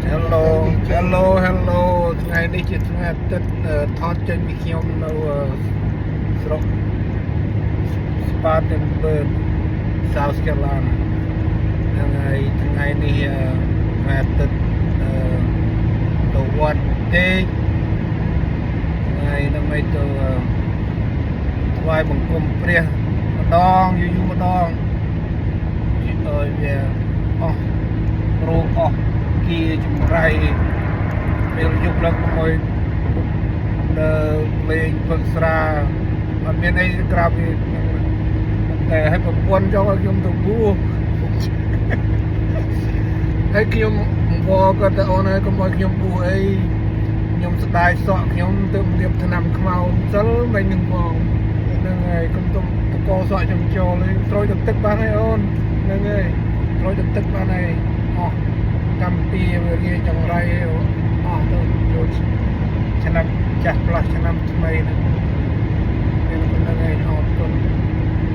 Hello, hello, hello. ថ្ងៃនេះជាថ្ងៃអាទិត្យអឺថតចេញពីខ្ញុំនៅអឺស្រុក Spartanburg, South Carolina ហ្នឹងហើយថ្ងៃនេះអឺថ្ងៃអាទិត្យអឺទៅវត្តទេកថ្ងៃដើម្បីទៅអឺថ្វាយបង្គំព្រះម្ដងយូរយូរម្ដងឲ្យវាអស់រោគអស់គាចម្រៃពេលយប់ឡើងកុំឲ្យដើរលេងពឹកស្រាអត់មានអីក្រៅពីហ្នឹងតែឲ្យប្រពន្ធចង់ឲ្យខ្ញុំទៅបួសហើយខ្ញុំអង្វរគាត់ទៅអូនហើយកុំឲ្យខ្ញុំបួសអីខ្ញុំស្ដាយសក់ខ្ញុំទៅលាបថ្នាំខ្មៅសិលមិននឹងផងហ្នឹងហើយកុំទៅតកសក់ខ្ញុំចូលឯងត្រួយទៅទឹកបានហើយអូនហ្នឹងហើយត្រួយទៅទឹកបានហើយអស់កម្មពីវរាចង្រៃអស់ទៅចូលឆ្នាំចាស់ផ្លាស់ឆ្នាំថ្មីហ្នឹង។